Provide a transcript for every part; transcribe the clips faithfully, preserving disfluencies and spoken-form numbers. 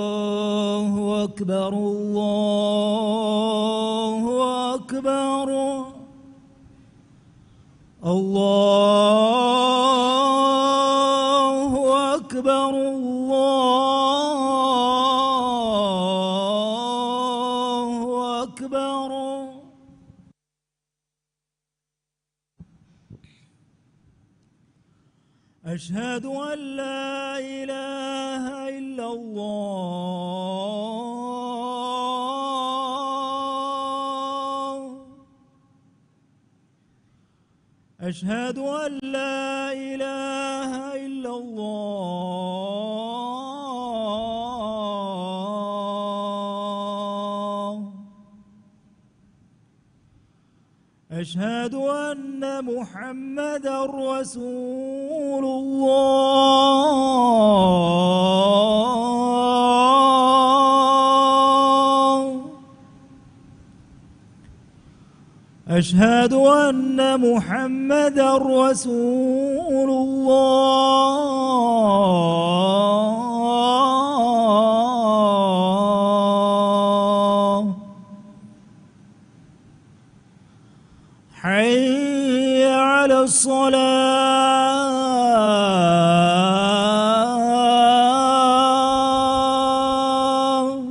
الله أكبر، الله أكبر، الله أكبر، الله أكبر. أشهد أن لا إله إلا الله. أشهد أن لا إله إلا الله. أشهد أن محمدا رسول الله. أشهد أن محمدا رسول الله. حي على الصلاة.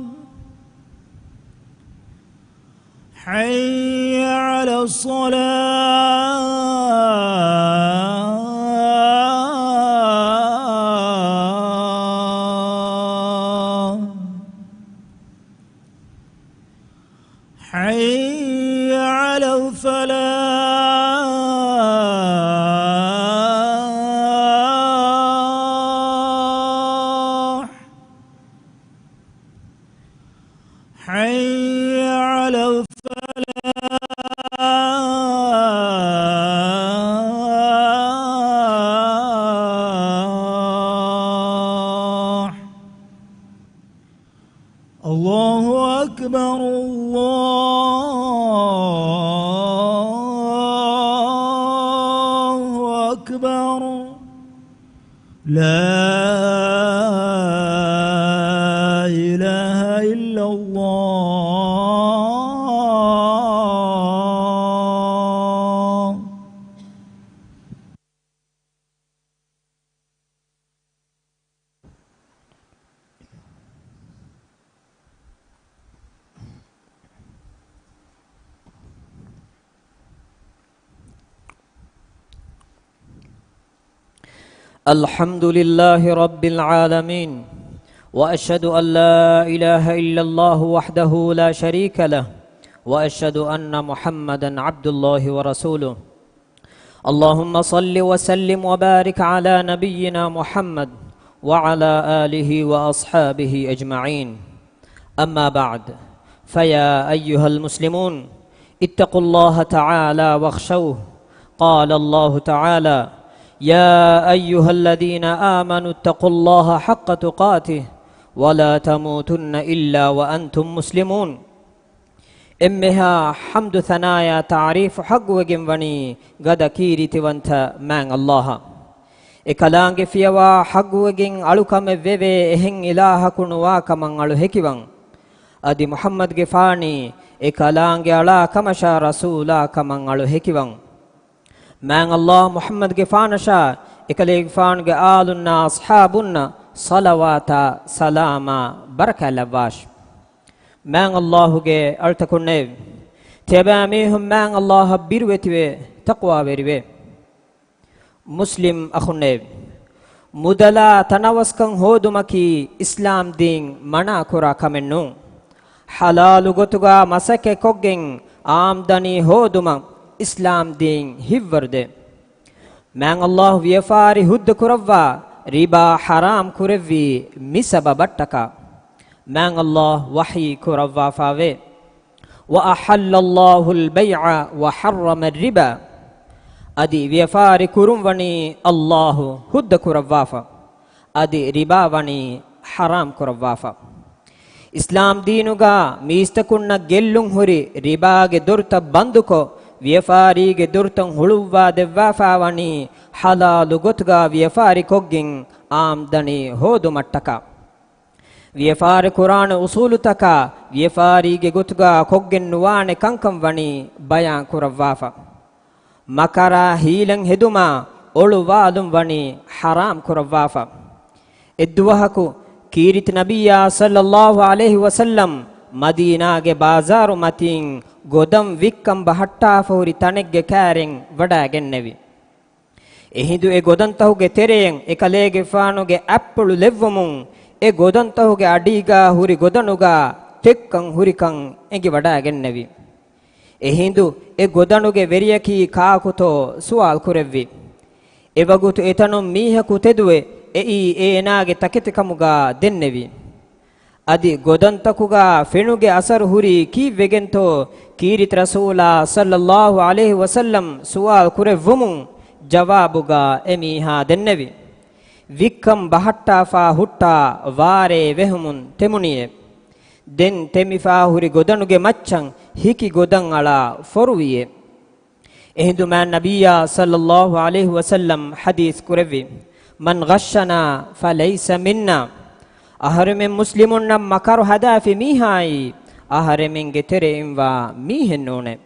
حي على الصلاة. حي على الفلاح. حي على الفلاح. الله أكبر، الله أكبر. لا إله إلا الله. الحمد لله رب العالمين، وأشهد أن لا إله إلا الله وحده لا شريك له، وأشهد أن محمدا عبد الله ورسوله. اللهم صل وسلم وبارك على نبينا محمد وعلى آله وأصحابه أجمعين. أما بعد، فيا أيها المسلمون، اتقوا الله تعالى واخشوه. قال الله تعالى: يا أيها الذين آمنوا اتقوا الله حق تقاته ولا تموتن إلا وأنتم مسلمون. އެންމެހާ ޙަމްދު ސަނާޔާ ތަޢުރީފު ޙައްޤުވެގެން ވަނީ ގަދަ ކީރިތިވަންތަ މާތް ﷲ އަށް. އެ ކަލާނގެ ފިޔަވާ ޙައްޤުވެގެން އަޅުކަމެއް ވެވޭ އެހެން އިލާހަކު ނުވާ ކަމަށް އަޅު ހެކިވަން. އަދި މުޙައްމަދުގެފާނީ އެ ކަލާނގެ އަޅާ ކަމަށާ ރަސޫލާ ކަމަށް އަޅު ހެކިވަން. މާތް ﷲ މުޙައްމަދުގެފާނަށާ އެކަލޭގެފާނުގެ އާލުންނާ އަޞްޙާބުންނަށް ޞަލަވާތާ ސަލާމާ ބަރަކާތް ލައްވާށި. މާތް ﷲ ގެ އަޅުތަކުންނޭވެ! ތިޔަބައިމީހުން މާތް ﷲ އަށް ބިރުވެތިވެ ތަޤްވާވެރިވެ. މުސްލިމް އަޚުންނޭވެ! މުދަލާ ތަނަވަސްކަން ހޯދުމަކީ އިސްލާމް ދީން މަނާކުރާ ކަމެއް ނޫން. ޙަލާލު ގޮތުގާ މަސައްކަތްކޮށްގެން އާމްދަނީ ހޯދުމަށް އިސްލާމް ދީން ހިތްވަރުދޭ. މާތް ﷲ ވިޔަފާރި ހުއްދަ ކުރައްވާ، ރިބާ ޙަރާމް ކުރެއްވީ މި ސަބަބަށްޓަކާ. މާތް ﷲ ވަޙީ ކުރައްވާފާވޭ. وأحل الله البيع وحرم الربا. އަދި ވިޔަފާރި ކުރުން ވަނީ ﷲ ހުއްދަ ކުރައްވާފަ. އަދި ރިބާ ވަނީ ޙަރާމް ކުރައްވާފަ. އިސްލާމް ދީނުގާ މީސްތަކުންނަށް ގެއްލުން ހުރި ރިބާގެ ދޮރުތައް ބަންދުކޮށް، ވިޔަފާރީގެ ދޮރުތައް ހުޅުއްވާ ދެއްވާފާވަނީ ޙަލާލު ގޮތުގަ ވިޔަފާރި ކޮށްގެން އާމްދަނީ ހޯދުމަށްޓަކާ. ވިޔަފާރި ކުރާނެ އުސޫލުތަކާ ވިޔަފާރީގެ ގޮތުގަ ކޮށްގެން ނުވާނެ ކަންކަން ވަނީ ބަޔާން ކުރައްވާފަ. މަކަރާ ހީލަތް ހެދުމާ އޮޅުވާލުން ވަނީ ޙަރާމް ކުރައްވާފަ. އެއްދުވަހަކު ކީރިތި ނަބިއްޔާ ޞައްލައްލާހު ޢަލައިހި ވަސައްލަމް މަދީނާގެ ބާޒާރު މަތީން ގޮދަން ވިއްކަން ބަހައްޓާފަ ހުރި ތަނެއްގެ ކާރިން ވަޑައިގެންނެވި. އެހިނދު އެ ގޮދަންތަހުގެ ތެރެއިން އެކަލޭގެފާނުގެ އަތްޕުޅު ލެއްވުމުން، އެ ގޮދަންތަހުގެ އަޑީގާ ހުރި ގޮދަނުގާ ތެއްކަން ހުރިކަން އެނގިވަޑައިގެންނެވި. އެހިނދު އެ ގޮދަނުގެ ވެރިޔަކީ ކާކުތޯ ސުވާލު ކުރެއްވި. އެވަގުތު އެތަނުން މީހަކު ތެދުވެ، އެއީ އޭނާގެ ތަކެތިކަމުގާ ދެންނެވި. އަދި ގޮދަންތަކުގާ ފެނުގެ އަސަރު ހުރީ ކީއްވެގެންތޯ ކީރިތި ރަސޫލާ ޞައްލައްލާހު ޢަލައިހި ވަސައްލަމް ސުވާލު ކުރެއްވުމުން ޖަވާބުގާ އެމީހާ ދެންނެވި. ވިއްކަން ބަހައްޓާފާ ހުއްޓާ ވާރޭ ވެހުމުން ތެމުނިއޭ. ދެން ތެމިފާ ހުރި ގޮދަނުގެ މައްޗަށް ހިކި ގޮދަން އަޅާ ފޮރުވިއޭ. އެހިނދު މާތް ނަބިއްޔާ ޞައްލައްލާހު ޢަލައިހި ވަސައްލަމް ޙަދީޘް ކުރެއްވި، "من غشنا فليس منا." އަހަރެމެން މުސްލިމުންނަށް މަކަރު ހަދާފި މީހާއީ، އަހަރެމެންގެ ތެރެއިންވާ މީހެއް ނޫނޭ.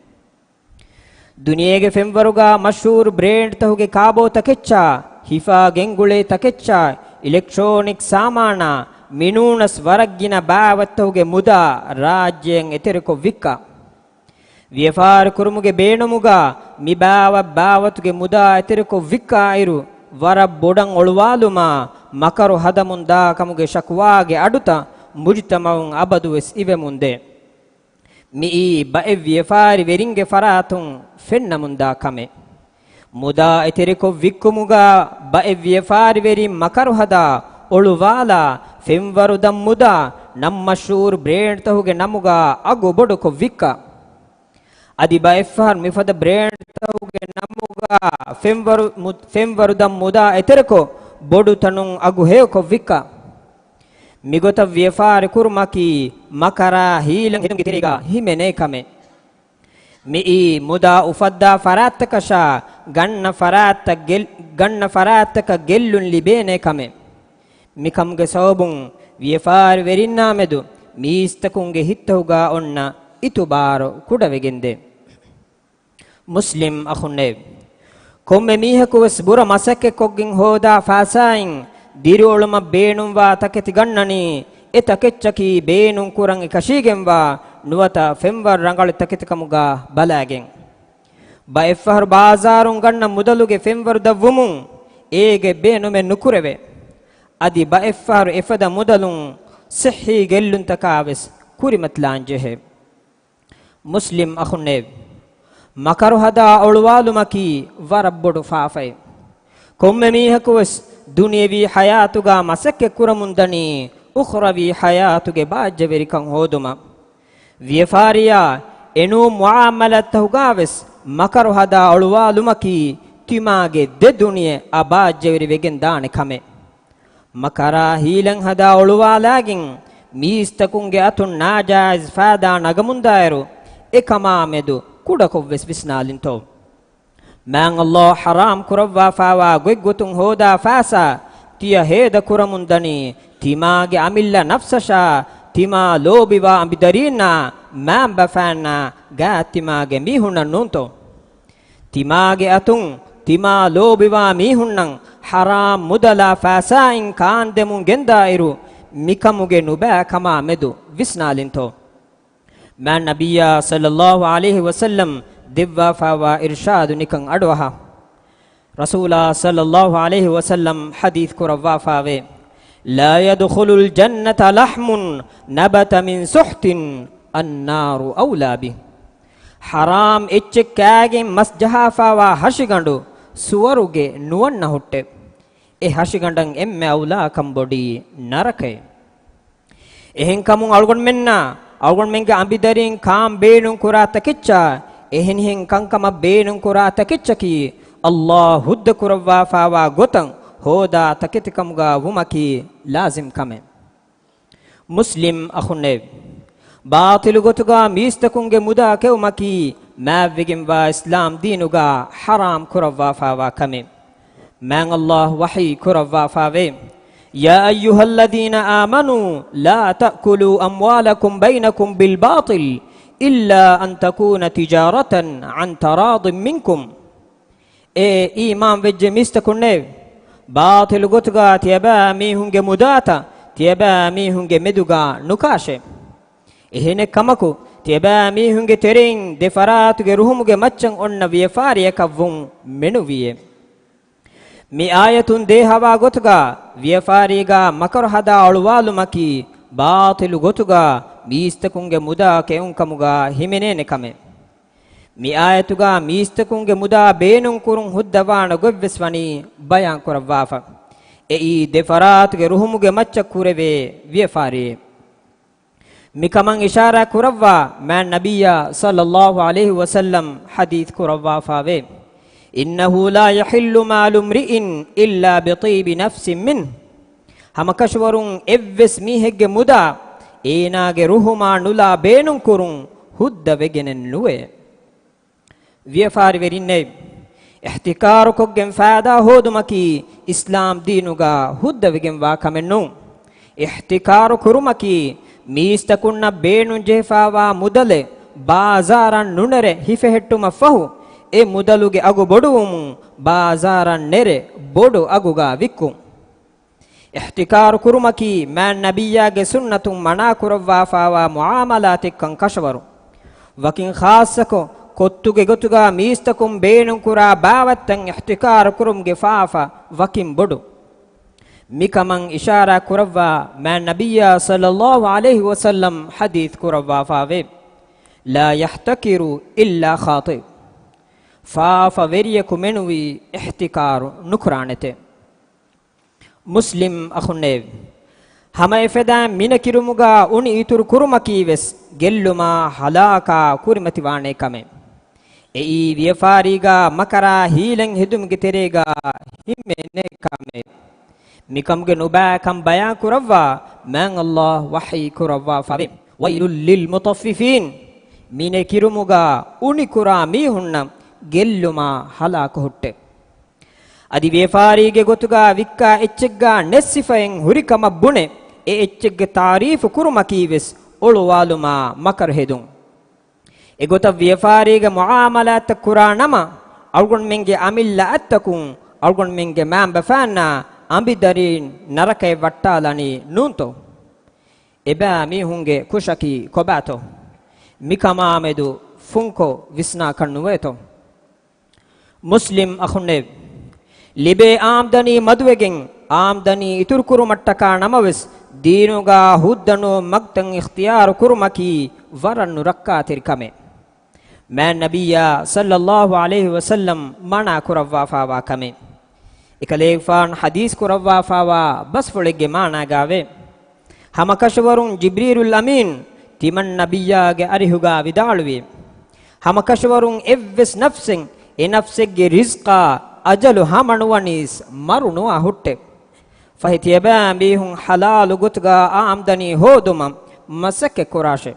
ދުނިޔޭގެ ފެންވަރުގާ މަޝްހޫރު ބްރޭންޑްތަހުގެ ކާބޯ ތަކެއްޗާ، ހިފާ ގެންގުޅޭ ތަކެއްޗާ، އިލެކްޓްރޯނިކް ސާމާނާ، މިނޫނަސް ވަރަށް ގިނަ ބާވަތްތަހުގެ މުދާ ރާއްޖެއަށް އެތެރެކޮށް ވިއްކާ. ވިޔަފާރި ކުރުމުގެ ބޭނުމުގާ މި ބާވަތް ބާވަތުގެ މުދާ އެތެރެކޮށް ވިއްކާއިރު، ވަރަށް ބޮޑަށް އޮޅުވާލުމާ، މަކަރު ހަދަމުން ދާ ކަމުގެ ޝަކުވާގެ އަޑުތައް މުޖުތަމަޢުން އަބަދުވެސް އިވެމުންދޭ. މިއީ ބައެއް ވިޔަފާރިވެރިންގެ ފަރާތުން ފެންނަމުންދާ ކަމެއް. މުދާ އެތެރެކޮށް ވިއްކުމުގާ ބައެއް ވިޔަފާރިވެރިން މަކަރު ހަދާ އޮޅުވާލާ، ފެންވަރުދަން މުދާ ނަން މަޝްހޫރު ބްރޭންޑްތަހުގެ ނަމުގާ އަގު ބޮޑުކޮށް ވިއްކާ. އަދި ބައެއްފަހަރު މިފަދަ ބްރޭންޑްތަހުގެ ނަމުގާ ފެންވަރު-، މު-، ފެންވަރުދަން މުދާ އެތެރެކޮށް، ބޮޑު ތަނުން އަގު ހެޔޮކޮށް ވިއްކާ. މިގޮތަށް ވިޔަފާރި ކުރުމަކީ، މަކަރާ ހީލަތް ހެދުމުގެ ތެރޭގާ ހިމެނޭ ކަމެއް. މިއީ މުދާ އުފައްދާ ފަރާތްތަކަށާ ގަންނަ ފަރާތްތައް ގެއްލް-، ގަންނަ ފަރާތްތަކަށް ގެއްލުން ލިބޭނޭ ކަމެއް. މިކަމުގެ ސަބަބުން ވިޔަފާރިވެރިންނާ މެދު މީސްތަކުންގެ ހިތްތަހުގާ އޮންނަ އިތުބާރު ކުޑަވެގެންދޭ. މުސްލިމް އަޚުންނޭ! ކޮންމެ މީހަކުވެސް ބުރަ މަސައްކަތްކޮށްގެން ހޯދާ ފާސާއިން ދިރިއުޅުމަށް ބޭނުންވާ ތަކެތި ގަންނަނީ، އެ ތަކެއްޗަކީ ބޭނުން ކުރަން އެކަށީގެންވާ ނުވަތަ ފެންވަރު ރަނގަޅު ތަކެތިކަމުގާ ބަލާގެން. ބައެއްފަހަރު ބާޒާރުން ގަންނަ މުދަލުގެ ފެންވަރު ދަށްވުމުން އޭގެ ބޭނުމެއް ނުކުރެވޭ. އަދި ބައެއްފަހަރު އެފަދަ މުދަލުން ޞިއްޙީ ގެއްލުންތަކާވެސް ކުރިމަތިލާން ޖެހޭ. މުސްލިމް އަޚުންނޭ! މަކަރު ހަދާ އޮޅުވާލުމަކީ ވަރަށް ބޮޑު ފާފައެއް. ކޮންމެ މީހަކުވެސް ދުނިޔަވީ ޙަޔާތުގާ މަސައްކަތް ކުރަމުންދަނީ އުޚްރަވީ ޙަޔާތުގެ ބާއްޖަވެރިކަން ހޯދުމަށް. ވިޔަފާރިއާ އެނޫން މުޢާމަލާތްތަހުގާވެސް މަކަރު ހަދާ އޮޅުވާލުމަކީ ތިމާގެ ދެ ދުނިޔެ އަބާއްޖަވެރި ވެގެން ދާނެ ކަމެއް. މަކަރާ ހީލަތް ހަދާ އޮޅުވާލާގެން މީސްތަކުންގެ އަތުން ނާޖާއިޒް ފާދާ ނަގަމުންދާއިރު، އެކަމާ މެދު ކުޑަކޮށްވެސް ވިސްނާލިންތޯ؟ މާތް ﷲ ޙަރާމް ކުރައްވާފާވާ ގޮތްގޮތުން ހޯދާ ފާސާ ތިޔަ ހޭދަ ކުރަމުންދަނީ ތިމާގެ އަމިއްލަ ނަފްސަށާ، ތިމާ ލޯބިވާ އަނބިދަރީންނާ، މައިންބަފައިންނާ، ގާތްތިމާގެ މީހުންނަށް ނޫންތޯ؟ ތިމާގެ އަތުން ތިމާ ލޯބިވާ މީހުންނަށް ޙަރާމް މުދަލާ ފާސާއިން ކާންދެމުން ގެންދާއިރު، މިކަމުގެ ނުބައި ކަމާ މެދު ވިސްނާލިންތޯ؟ މާތް ނަބިއްޔާ ޞައްލައްލާހު ޢަލައިހި ވަސައްލަމް ދެއްވާފާވާ އިރްޝާދު ނިކަން އަޑުއަހާ. ރަސޫލާ ޞައްލައްލާހު ޢަލައިހި ވަސައްލަމް ޙަދީޘް ކުރައްވާފާވޭ، "لا يدخل الجنة لحم نبت من سحت، النار أولى به." ޙަރާމް އެއްޗެއް ކާގެން މަސް ޖަހާފާވާ ހަށިގަނޑު ސުވަރުގެ ނުވަންނަ ހުއްޓެ. އެ ހަށިގަނޑަށް އެންމެ އައުލާ ކަންބޮޑީ ނަރަކައެއް. އެހެންކަމުން އަޅުގަނޑުމެންނާ އަޅުގަނޑުމެންގެ އަނބިދަރީން ކާން ބޭނުން ކުރާ ތަކެއްޗާ، އެހެނިހެން ކަންކަމަށް ބޭނުން ކުރާ ތަކެއްޗަކީ، ﷲ ހުއްދަ ކުރައްވާފާވާ ގޮތަށް ހޯދާ ތަކެތިކަމުގާ ވުމަކީ ލާޒިމް ކަމެއް. މުސްލިމް އަޚުންނޭ! ބާޠިލު ގޮތުގާ މީސްތަކުންގެ މުދާ ކެއުމަކީ މާތްވެގެންވާ އިސްލާމް ދީނުގަ ޙަރާމް ކުރައްވާފާވާ ކަމެއް. މާތް ﷲ ވަޙީ ކުރައްވާފާވޭ، يا أيها الذين آمنوا لا تأكلوا أموالكم بينكم بالباطل إلا أن تكون تجارة عن تراض منكم. އޭ އީމާން ވެއްޖެ މީސްތަކުންނޭވެ! ބާޠިލު ގޮތުގަ ތިޔަބައިމީހުންގެ މުދާތައް ތިޔަބައިމީހުންގެ މެދުގަ ނުކާށޭ. އެހެނެއް ކަމަކު، ތިޔަބައިމީހުންގެ ތެރެއިން ދެ ފަރާތުގެ ރުހުމުގެ މައްޗަށް އޮންނަ ވިޔަފާރިއަކަށް ވުން މެނުވިއޭ. މި އާޔަތުން ދޭހަވާ ގޮތުގަ ވިޔަފާރީގަ މަކަރު ހަދާ އޮޅުވާލުމަކީ ބާޠިލު ގޮތުގަ މީސްތަކުންގެ މުދާ ކެއުން ކަމުގަ ހިމެނޭނެ ކަމެއް. މި އާޔަތުގަ މީސްތަކުންގެ މުދާ ބޭނުން ކުރުން ހުއްދަވާނެ ގޮތްވެސް ވަނީ ބަޔާން ކުރައްވާފަ. އެއީ ދެ ފަރާތުގެ ރުހުމުގެ މައްޗަށް ކުރެވޭ ވިޔަފާރިއެއް. މިކަމަށް އިޝާރާ ކުރައްވާ މާތް ނަބިއްޔާ ޞައްލައްލާހު ޢަލައިހި ވަސައްލަމް ޙަދީޘް ކުރައްވާފާވޭ، إنه لا يحل مال امرئ إلا بطيب نفس منه. ހަމަކަށަވަރުން އެއްވެސް މީހެއްގެ މުދާ އޭނާގެ ރުހުމާ ނުލާ ބޭނުން ކުރުން ހުއްދަ ވެގެނެއް ނުވޭ. ވިޔަފާރިވެރިންނޭ! އިޙްތިކާރުކޮށްގެން ފައިދާ ހޯދުމަކީ އިސްލާމް ދީނުގަ ހުއްދަވެގެންވާ ކަމެއް ނޫން. އިޙްތިކާރު ކުރުމަކީ މީސްތަކުންނަށް ބޭނުންޖެހިފާވާ މުދަލެއް ބާޒާރަށް ނުނެރެ ހިފެހެއްޓުމަށްފަހު، އެ މުދަލުގެ އަގު ބޮޑުވުމުން ބާޒާރަށް ނެރެ ބޮޑު އަގުގަ ވިއްކުން. އިޙްތިކާރު ކުރުމަކީ މާތް ނަބިއްޔާގެ ސުންނަތުން މަނާ ކުރައްވާފާވާ މުޢާމަލާތެއްކަން ކަށަވަރު. ވަކިން ޚާއްޞަކޮށް، ކޮއްތުގެ ގޮތުގަ މީސްތަކުން ބޭނުންކުރާ ބާވަތްތައް އިޙްތިކާރު ކުރުމުގެ ފާފަ ވަކިން ބޮޑު. މިކަމަށް އިޝާރާ ކުރައްވާ މާތް ނަބިއްޔާ ޞައްލައްލާހު ޢަލައިހި ވަސައްލަމް ޙަދީޘް ކުރައްވާފާވޭ، لا يحتكر إلا خاطئ. ފާފަވެރިޔަކު މެނުވީ އިޙްތިކާރު ނުކުރާނެތެ. މުސްލިމް އަޚުންނޭވެ! ހަމައެފަދައިން މިނެކިރުމުގަ އުނި އިތުރު ކުރުމަކީވެސް ގެއްލުމާ ހަލާކާ ކުރިމަތިވާނޭ ކަމެއް. އެއީ ވިޔަފާރީގަ މަކަރާ ހީލަތް ހެދުމުގެ ތެރޭގަ ހިމެނޭ ކަމެއް. މިކަމުގެ ނުބައިކަން ބަޔާން ކުރައްވާ މާތް ﷲ ވަޙީ ކުރައްވާފަވޭ، ويل للمطففين. މިނެކިރުމުގަ އުނިކުރާ މީހުންނަށް ގެއްލުމާ ހަލާކު ހުއްޓެ. އަދި ވިޔަފާރީގެ ގޮތުގަ ވިއްކާ އެއްޗެއްގަ ނެއްސިފައިން ހުރިކަމަށް ބުނެ، އެ އެއްޗެއްގެ ތާރީފު ކުރުމަކީވެސް އޮޅުވާލުމާ މަކަރު ހެދުން. އެގޮތަށް ވިޔަފާރީގެ މުޢާމަލާތްތައް ކުރާ ނަމަ، އަޅުގަނޑުމެންގެ އަމިއްލަ އަތްތަކުން އަޅުގަނޑުމެންގެ މައިންބަފައިންނާ އަނބިދަރީން ނަރަކައަށް ވައްޓާލަނީ ނޫންތޯ؟ އެބައިމީހުންގެ ކުށަކީ ކޮބާތޯ؟ މިކަމާމެދު ފުންކޮށް ވިސްނާކަށް ނުވޭތޯ؟ މުސްލިމް އަޚުންނޭވެ! ލިބޭ އާމްދަނީ މަދުވެގެން، އާމްދަނީ އިތުރުކުރުމަށްޓަކާ ނަމަވެސް، ދީނުގަ ހުއްދަނުވަ މަގުތައް އިޚްތިޔާރު ކުރުމަކީ ވަރަށް ނުރައްކާތެރި ކަމެއް. މާތް ނަބިއްޔާ ޞައްލައްލާހު ޢަލައިހި ވަސައްލަމް މަނާ ކުރައްވާފާވާ ކަމެއް. އެކަލޭގެފާނު ޙަދީޘް ކުރައްވާފާވާ ބަސްފުޅެއްގެ މާނާގައިވޭ، ހަމަކަށަވަރުން ޖިބްރީލުލް އަމީން ތިމަން ނަބިއްޔާގެ އަރިހުގަ ވިދާޅުވި، ހަމަކަށަވަރުން އެއްވެސް ނަފްސެއް އެ ނަފްސެއްގެ ރިޒްޤާ އަޖަލު ހަމަނުވަނީސް މަރު ނުވާ ހުއްޓެ. ފަހެ ތިޔަބައިމީހުން ޙަލާލު ގޮތުގަ އާމްދަނީ ހޯދުމަށް މަސައްކަތް ކުރާށެ.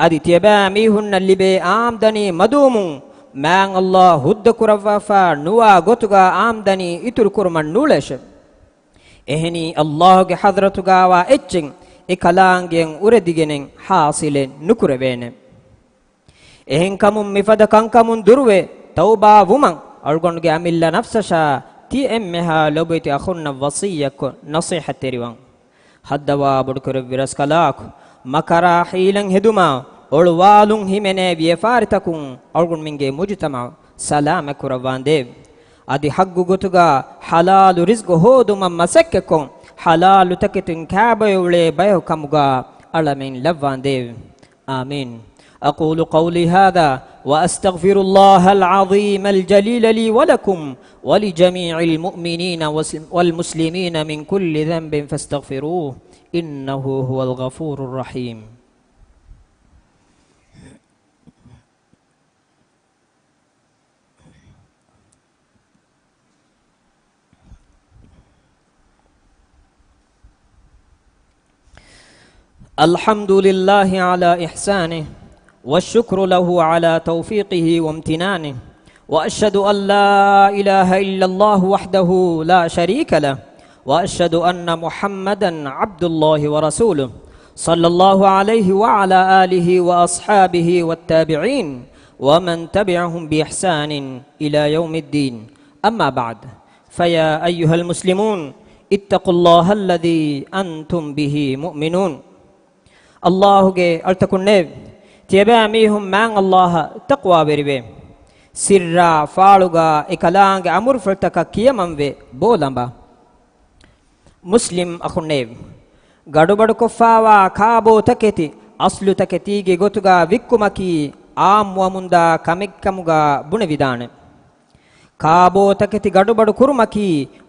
އަދި ތިޔަބައިމީހުންނަށް ލިބޭ އާމްދަނީ މަދުވުމުން މާތް ﷲ ހުއްދަ ކުރައްވާފަ ނުވާ ގޮތުގަ އާމްދަނީ އިތުރު ކުރުމަށް ނޫޅޭށެ. އެހެނީ ﷲ ގެ ޙަޟްރަތުގައިވާ އެއްޗެއް އެ ކަލާނގެއަށް އުރެދިގެނެއް ޙާޞިލެއް ނުކުރެވޭނެ. އެހެންކަމުން މިފަދަ ކަންކަމުން ދުރުވެ، ތައުބާ ވުމަށް އަޅުގަނޑުގެ އަމިއްލަ ނަފްސަށާ ތިޔަ އެންމެހާ ލޮބުވެތި އަޚުންނަށް ވަޞިއްޔަތްކޮށް ނަޞޭޙަތްތެރިވަން. ހައްދަވާ ބޮޑުކުރެއްވި ރަސްކަލާކު، މަކަރާ ޙީލަތް ހެދުމާ، އޮޅުވާލުން ހިމެނޭ ވިޔަފާރިތަކުން އަޅުގަނޑުމެންގެ މުޖުތަމަޢު ސަލާމަތް ކުރައްވާނދޭވެ. އަދި ޙައްޤު ގޮތުގަ ޙަލާލު ރިޒްޤު ހޯދުމަށް މަސައްކަތްކޮށް، ޙަލާލު ތަކެތިން ކާބޮއެ އުޅޭ ބަޔަކު ކަމުގަ އަޅަމެން ލައްވާނދޭވެ. آمين. أقول قولي هذا وأستغفر الله العظيم الجليل لي ولكم ولجميع المؤمنين والمسلمين من كل ذنب فاستغفروه إنه هو الغفور الرحيم. الحمد لله على إحسانه والشكر له على توفيقه وامتنانه، وأشهد أن لا إله إلا الله وحده لا شريك له، وأشهد أن محمدا عبد الله ورسوله، صلى الله عليه وعلى آله وأصحابه والتابعين ومن تبعهم بإحسان إلى يوم الدين. أما بعد، فيا أيها المسلمون، اتقوا الله الذي أنتم به مؤمنون. ﷲ ގެ އަޅުތަކުންނޭވެ! ތިޔަބައިމީހުން މާތް ﷲ އަށް ތަޤްވާވެރިވޭ. ސިއްރާ ފާޅުގަ އެކަލާނގެ އަމުރުފުޅުތަކަށް ކިޔަމަންވެ ބޯލަނބާ. މުސްލިމް އަޚުންނޭވެ! ގަޑުބަޑުކޮށްފާވާ ކާބޯތަކެތި އަސްލުތަކެތީގެ ގޮތުގަ ވިއްކުމަކީ އާއްމުވަމުންދާ ކަމެއްކަމުގަ ބުނެވިދާނެ. ކާބޯތަކެތި ގަޑުބަޑު ކުރުމަކީ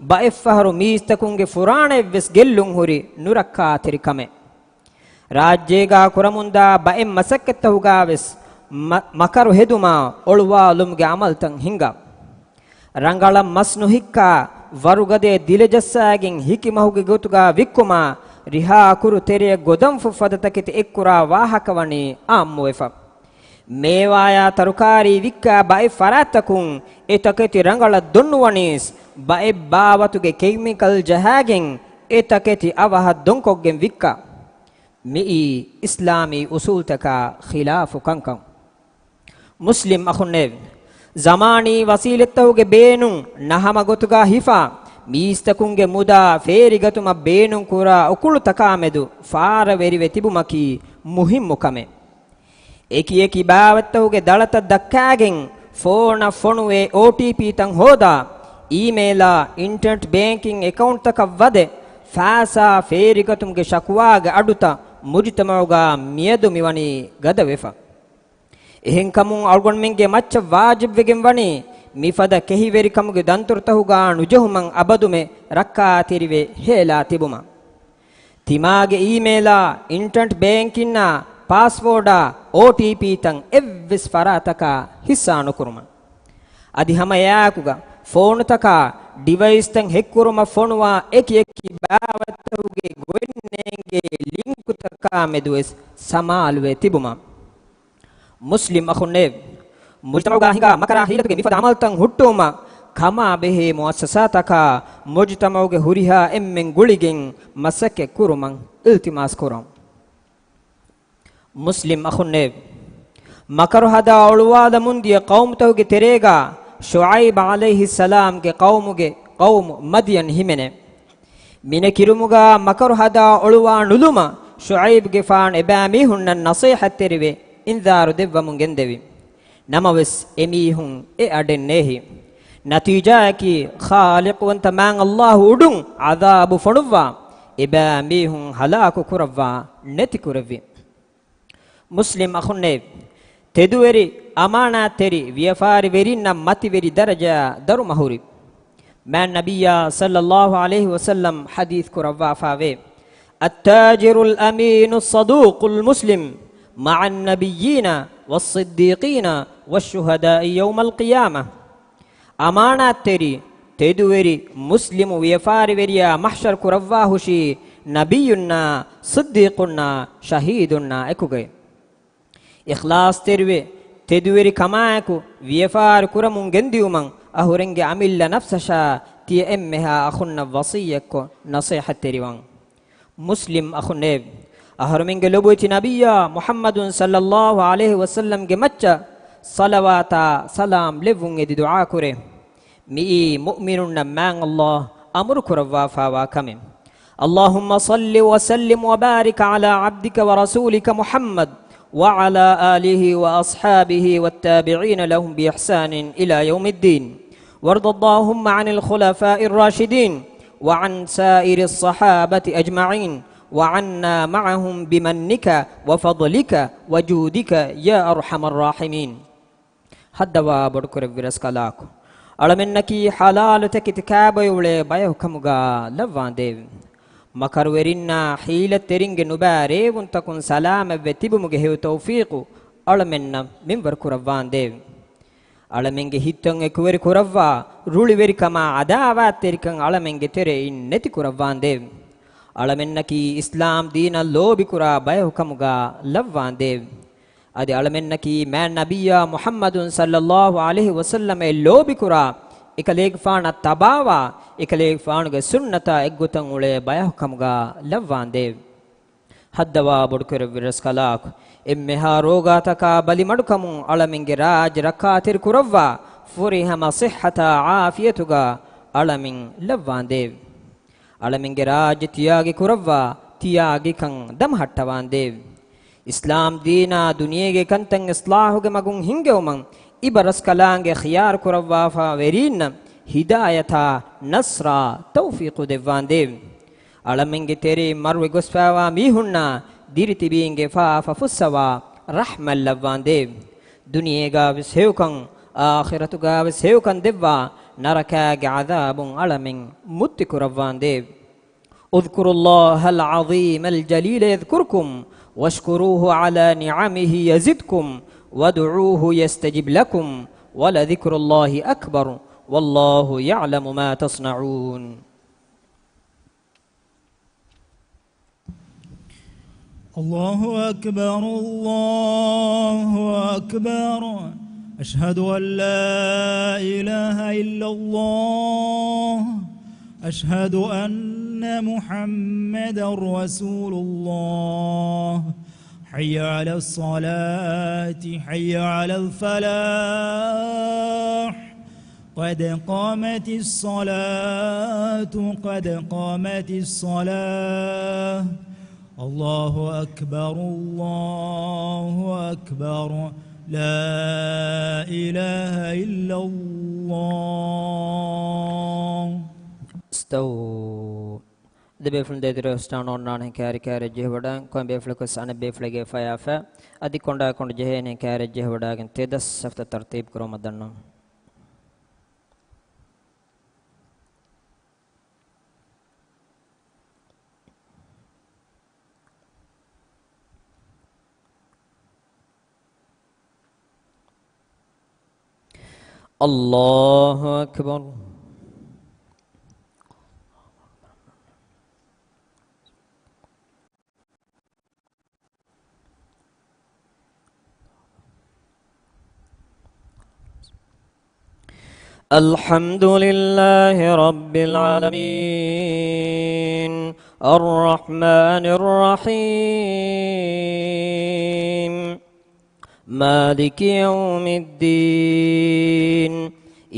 ބައެއްފަހަރު މީސްތަކުންގެ ފުރާނައެއްވެސް ގެއްލުންހުރި ނުރައްކާތެރި ކަމެއް. ރާއްޖޭގަ ކުރަމުންދާ ބައެއް މަސައްކަތްތަކުގަވެސް މަ-، މަކަރު ހެދުމާ އޮޅުވާލުމުގެ އަމަލުތައް ހިންގާ. ރަނގަޅަށް މަސް ނުހިއްކާ، ވަރުގަދަޔަށް ދިލަޖައްސާގެން ހިކި މަހުގެ ގޮތުގަ ވިއްކުމާ، ރިހާ ކުރު ތެރެޔަށް ގޮދަންފުށް ފަދަ ތަކެތި އެއްކުރާ ވާހަކަ ވަނީ އާއްމުވެފަ. މޭވާޔާ ތަރުކާރީ ވިއްކާ ބައެއް ފަރާތްތަކުން އެ ތަކެތި ރަނގަޅަށް ދޮންނުވަނީސް، ބައެއް ބާވަތުގެ ކެމިކަލް ޖަހާގެން އެ ތަކެތި އަވަހަށް ދޮންކޮށްގެން ވިއްކާ. މިއީ އިސްލާމީ އުސޫލްތަކާ ޚިލާފު ކަންކަން. މުސްލިމް އަޚުންނޭވެ! ޒަމާނީ ވަސީލަތްތަކުގެ ބޭނުން ނަހަމަ ގޮތުގަ ހިފާ، މީސްތަކުންގެ މުދާ ފޭރިގަތުމަށް ބޭނުންކުރާ އުކުޅުތަކާމެދު ފާރަވެރިވެ ތިބުމަކީ މުހިއްމު ކަމެއް. އެކިއެކި ބާވަތްތަކުގެ ދަޅަތައް ދައްކާގެން، ފޯނަށް ފޮނުވޭ އޯޓީޕީތައް ހޯދާ، އީމޭލާ، އިންޓަރނެޓް ބޭންކިން އެކައުންޓްތަކަށް ވަދެ، ފައިސާ ފޭރިގަތުމުގެ ޝަކުވާގެ އަޑުތައް މުޖުތަމަޢުގަ މިއަދު މިވަނީ ގަދަވެފަ. އެހެންކަމުން އަޅުގަނޑުމެންގެ މައްޗަށް ވާޖިބްވެގެން ވަނީ، މިފަދަ ކެހިވެރިކަމުގެ ދަންތުރުތަކުގަ ނުޖެހުމަށް އަބަދުމެ ރައްކާތެރިވެ ހޭލާ ތިބުމަށް. ތިމާގެ އީމޭލާ، އިންޓަރނެޓް ބޭންކިންއާ، ޕާސްވޯޑާ، އޯޓީޕީތައް އެއްވެސް ފަރާތަކާ ހިއްސާ ނުކުރުމަށް. އަދި ހަމަ އެއާއެކުގަ ފޯނުތަކާ، ޑިވައިސްތައް ހެކްކުރުމަށް ފޮނުވާ އެކި އެކި ބާވަތްތަކުގެ ގޮތް ނޭނގޭ ލިންކުތަކާމެދުވެސް ސަމާލުވެ ތިބުމަށް. މުސްލިމް އަޚުންނޭވެ! މުޖުތަމަޢުގަ ހިނގާ މަކަރާ ހީލަތުގެ މިފަދަ އަމަލުތައް ހުއްޓުވުމަށް ކަމާބެހޭ މުއައްސަސާތަކާ މުޖުތަމަޢުގެ ހުރިހާ އެންމެން ގުޅިގެން މަސައްކަތް ކުރުމަށް އިލްތިމާސް ކުރަން. މުސްލިމް އަޚުންނޭވެ! މަކަރު ހަދާ އޮޅުވާލަމުން ދިޔަ ޤައުމުތަކުގެ ތެރޭގަ ޝުޢައިބް ޢަލައިހިއްސަލާމްގެ ޤައުމުގެ ޤައުމު މަދްޔަން ހިމެނޭ. މިނެކިރުމުގަ މަކަރު ހަދާ އޮޅުވާ ނުލުމަށް ޝުޢައިބްގެފާނު އެބައިމީހުންނަށް ނަޞޭޙަތްތެރިވެ އިންޒާރު ދެއްވަމުން ގެންދެވި. ނަމަވެސް އެމީހުން އެ އަޑެއް ނޭހި. ނަތީޖާއަކީ ޚާލިޤުވަންތަ މާތް ﷲ އުޑުން ޢަޛާބު ފޮނުއްވާ އެބައިމީހުން ހަލާކު ކުރައްވާ ނެތިކުރެއްވި. މުސްލިމް އަޚުންނޭވެ! ތެދުވެރި، އަމާނާތްތެރި، ވިޔަފާރިވެރިންނަށް މަތިވެރި ދަރަޖައާ ދަރުމަ ހުރި. މާތް ނަބިއްޔާ ޞައްލައްލާހު ޢަލައިހި ވަސައްލަމް ޙަދީޘް ކުރައްވާފާވޭ، التاجر الأمين الصدوق المسلم مع النبيين والصديقين والشهداء يوم القيامة. އަމާނާތްތެރި، ތެދުވެރި، މުސްލިމު ވިޔަފާރިވެރިޔާ މަޙްޝަރު ކުރައްވާހުށީ ނަބިއްޔުންނާ، ޞިއްދީޤުންނާ، ޝަހީދުންނާ އެކުގައި. އިޚްލާޞްތެރިވެ، ތެދުވެރި ކަމާއެކު ވިޔަފާރި ކުރަމުން ގެންދިއުމަށް އަހުރެންގެ އަމިއްލަ ނަފްސަށާ ތިޔަ އެންމެހާ އަޚުންނަށް ވަޞިއްޔަތްކޮށް ނަޞޭޙަތްތެރިވަން. މުސްލިމް އަޚުންނޭވެ! އަހަރުމެންގެ ލޮބުވެތި ނަބިއްޔާ މުޙައްމަދު ޞައްލައްލާހު ޢަލައިހި ވަސައްލަމްގެ މައްޗަށް ޞަލަވާތާ ސަލާމް ލެއްވުން އެދި ދުޢާކުރޭ. މިއީ މުއުމިނުންނަށް މާތް ﷲ އަމުރު ކުރައްވާފާވާ ކަމެއް. اللهم صل وسلم وبارك على عبدك ورسولك محمد وعلى آله وأصحابه والتابعين لهم بإحسان إلى يوم الدين. وارض اللهم عن الخلفاء الراشدين وعن سائر الصحابة أجمعين وعنا معهم بمنك وفضلك وجودك يا أرحم الراحمين. ހައްދަވާ ބޮޑުކުރެއްވި ރަސްކަލާކޮ، އަޅަމެންނަކީ ޙަލާލު ތަކެތި ކާބޮއެ އުޅޭ ބަޔަކު ކަމުގަ ލައްވާނދޭވެ. މަކަރުވެރިންނާ ޙީލަތްތެރިންގެ ނުބައި ރޭވުންތަކުން ސަލާމަތްވެ ތިބުމުގެ ހެޔޮ ތައުފީޤު އަޅަމެންނަށް މިންވަރު ކުރައްވާނދޭވެ. އަޅަމެންގެ ހިތްތައް އެކުވެރި ކުރައްވާ، ރުޅިވެރިކަމާ ޢަދާވާތްތެރިކަން އަޅަމެންގެ ތެރެއިން ނެތި ކުރައްވާނދޭވެ. އަޅަމެންނަކީ އިސްލާމް ދީނަށް ލޯބިކުރާ ބަޔަކު ކަމުގަ ލައްވާނދޭވެ. އަދި އަޅަމެންނަކީ މާތް ނަބިއްޔާ މުޙައްމަދު ޞައްލައްލާހު ޢަލައިހި ވަސައްލަމައަށް ލޯބިކުރާ، އެކަލޭގެފާނަށް ތަބާވާ، އެކަލޭގެފާނުގެ ސުންނަތާ އެއްގޮތަށް އުޅޭ ބަޔަކު ކަމުގަ ލައްވާނދޭވެ. ހައްދަވާ ބޮޑުކުރެއްވި ރަސްކަލާކޮ، އެންމެހާ ރޯގާތަކާ ބަލިމަޑުކަމުން އަޅަމެންގެ ރާއްޖެ ރައްކާތެރި ކުރައްވާ، ފުރިހަމަ ޞިއްޙަތާ ޢާފިޔަތުގަ އަޅަމެން ލައްވާނދޭވެ. އަޅަމެންގެ ރާއްޖެ ތިޔާގި ކުރައްވާ، ތިޔާގިކަން ދަމަހައްޓަވާނދޭވެ. އިސްލާމް ދީނާ ދުނިޔޭގެ ކަންތައް އިޞްލާޙުގެ މަގުން ހިންގެވުމަށް އިބަ ރަސްކަލާނގެ ޚިޔާރު ކުރައްވާފަ ވެރީންނަށް ހިދާޔަތާ ނަޞްރާ ތައުފީޤު ދެއްވާނދޭވެ. އަޅަމެންގެ ތެރެއިން މަރުވެ ގޮސްފައިވާ މީހުންނާ ދިރިތިބީންގެ ފާފަ ފުއްސަވާ ރަޙްމަތް ލައްވާނދޭވެ. ދުނިޔޭގާވެސް ހެޔޮކަން، އާޚިރަތުގާވެސް ހެޔޮކަން ދެއްވާ، ނަރަކާގެ ޢަޛާބުން އަޅަމެން މުއްތި ކުރައްވާނދޭވެ. اذكروا الله العظيم الجليل يذكركم واشكروه على نعمه يزدكم وادعوه يستجب لكم ولذكر الله أكبر والله يعلم ما تصنعون. الله أكبر، الله أكبر. أشهد أن لا إله إلا الله. أشهد أن محمدا رسول الله. حي على الصلاة، حي على الفلاح. قد قامت الصلاة، قد قامت الصلاة. الله أكبر، الله أكبر. لا إله إلا الله. استووا. ދެބޭފުޅުން ދޭތެރޭ ހުސްޓާން އޮންނާނެ ކާރި ކާރި ޖެހިވަޑައި، ކޮން ބޭފުޅަކުވެސް އަނެއް ބޭފުޅެއްގެ ފަޔާފަ އަދި ކޮނޑާ ކޮނޑު ޖެހޭނެ ކާރި ޖެހިވަޑައިގެން ތެދަސް ސަފްތަ ތަރްތީބު ކުރުމަށް ދަންނަވަން. الله أكبر. الحمد لله رب العالمين، الرحمن الرحيم، مالك يوم الدين،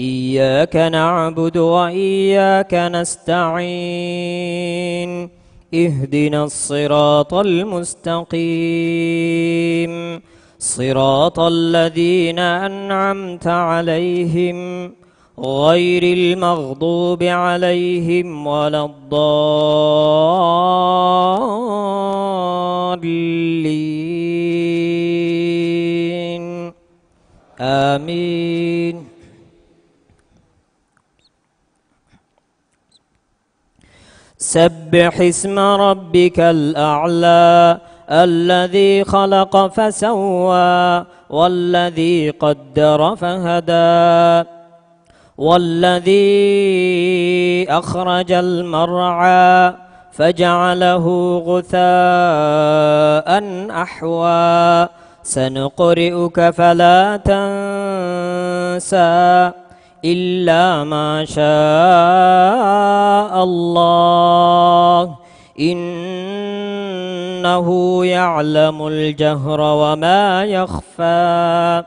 إياك نعبد وإياك نستعين، اهدنا الصراط المستقيم، صراط الذين أنعمت عليهم، غير المغضوب عليهم ولا الضالين. آمين. سبح اسم ربك الأعلى، الذي خلق فسوى، والذي قدر فهدى، والذي أخرج المرعى، فجعله غثاء أحوى، سنقرئك فلا تنسى، إلا ما شاء الله، إنه يعلم الجهر وما يخفى،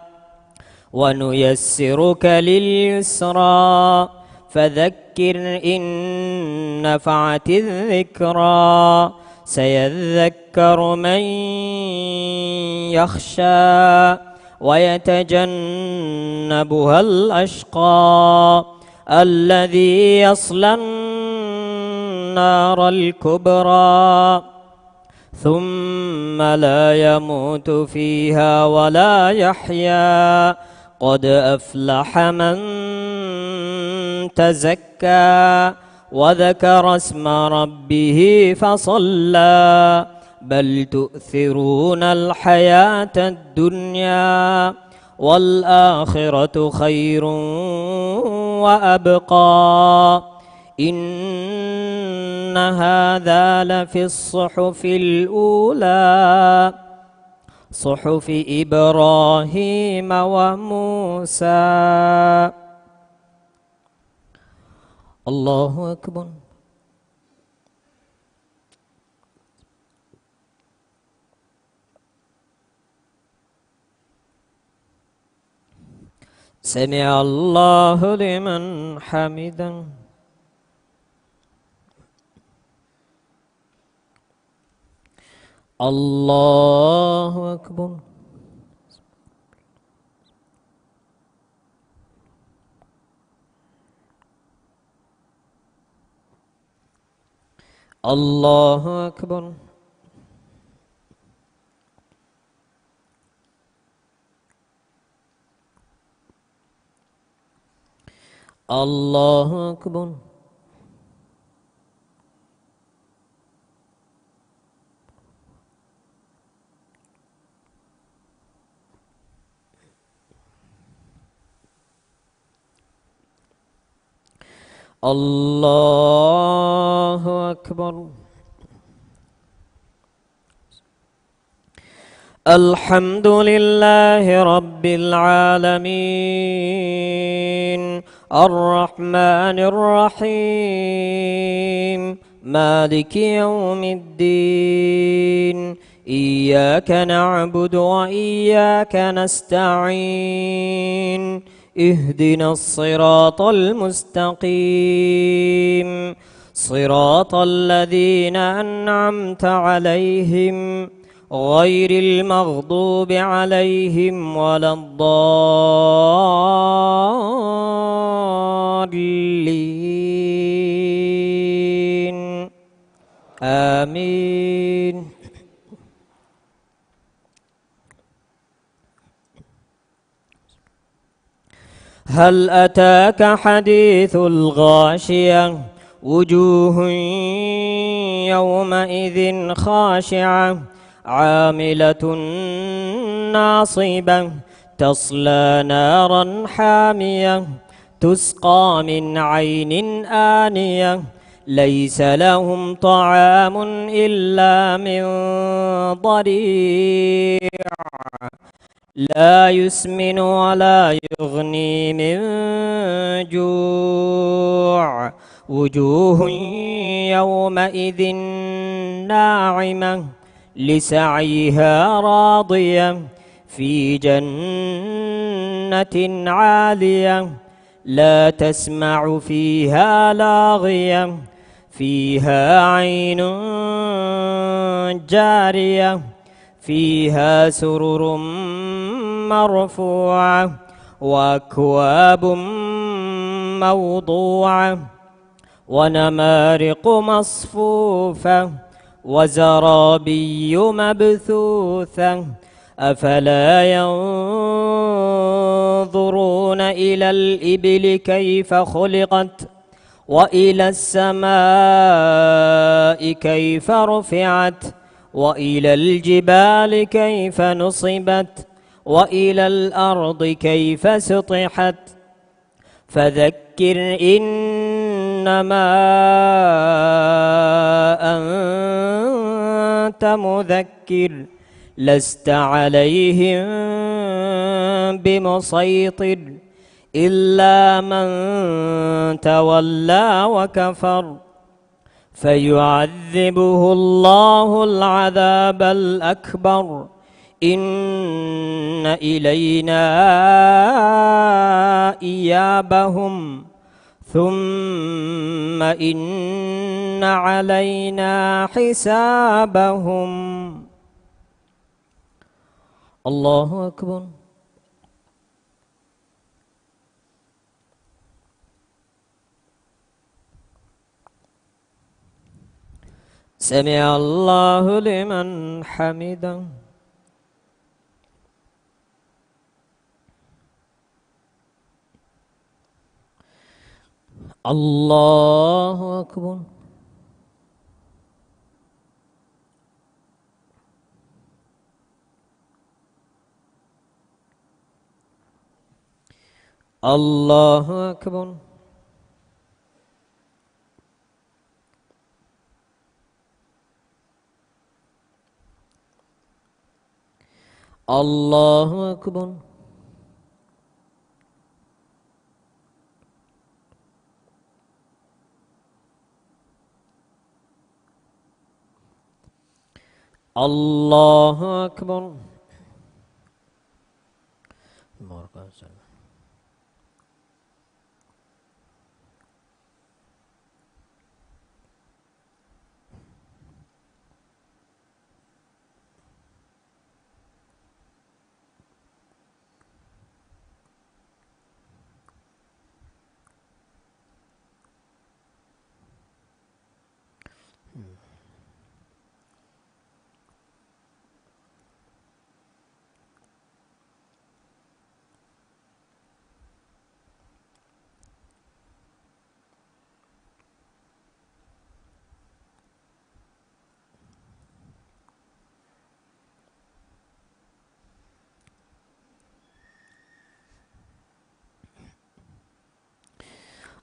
ونيسرك لليسرى، فذكر إن نفعت الذكرى، سيذكر من يخشى، ويتجنبها الأشقى، الذي يصلى النار الكبرى، ثم لا يموت فيها ولا يحيا، قد أفلح من تزكى، وذكر اسم ربه فصلى، بل تؤثرون الحياة الدنيا، والآخرة خير وأبقى، إن هذا لفي الصحف الأولى، صحف إبراهيم وموسى. الله أكبر. سمع الله لمن حمده. الله أكبر. الله أكبر. الله أكبر. الله أكبر. الحمد لله رب العالمين. الرحمن الرحيم. مالك يوم الدين. إياك نعبد وإياك نستعين. اهدنا الصراط المستقيم. صراط الذين أنعمت عليهم غير المغضوب عليهم ولا الضالين. آمين. هل أتاك حديث الغاشية. وجوه يومئذ خاشعة. عاملة ناصبة. تصلى نارا حامية. تسقى من عين آنية. ليس لهم طعام إلا من ضريع. لا يسمن ولا يغني من جوع. وجوه يومئذ ناعمة. لسعيها راضية. في جنة عالية. لا تسمع فيها لاغية. فيها عين جارية. فيها سرر مرفوعة. وأكواب موضوعة. ونمارق مصفوفة. وزرابي مبثوثة. أفلا ينظرون إلى الإبل كيف خلقت. وإلى السماء كيف رفعت. وإلى الجبال كيف نصبت. وإلى الأرض كيف سطحت. فذكر إنما أنت مذكر. لست عليهم بمسيطر. إلا من تولى وكفر. فيعذبه الله العذاب الأكبر. إن إلينا إيابهم. ثم إن علينا حسابهم. الله أكبر. سمع الله لمن حمده. الله أكبر. الله أكبر. الله أكبر. الله أكبر. بارك الله.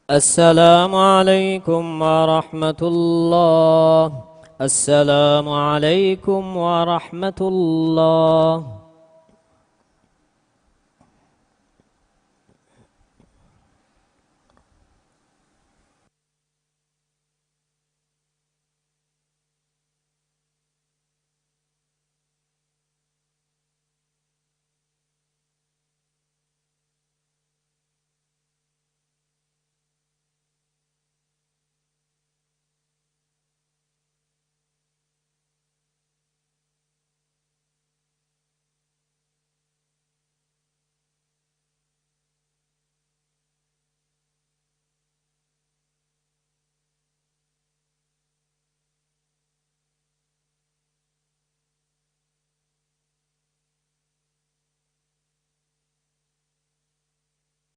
السلام عليكم ورحمة الله. السلام عليكم ورحمة الله.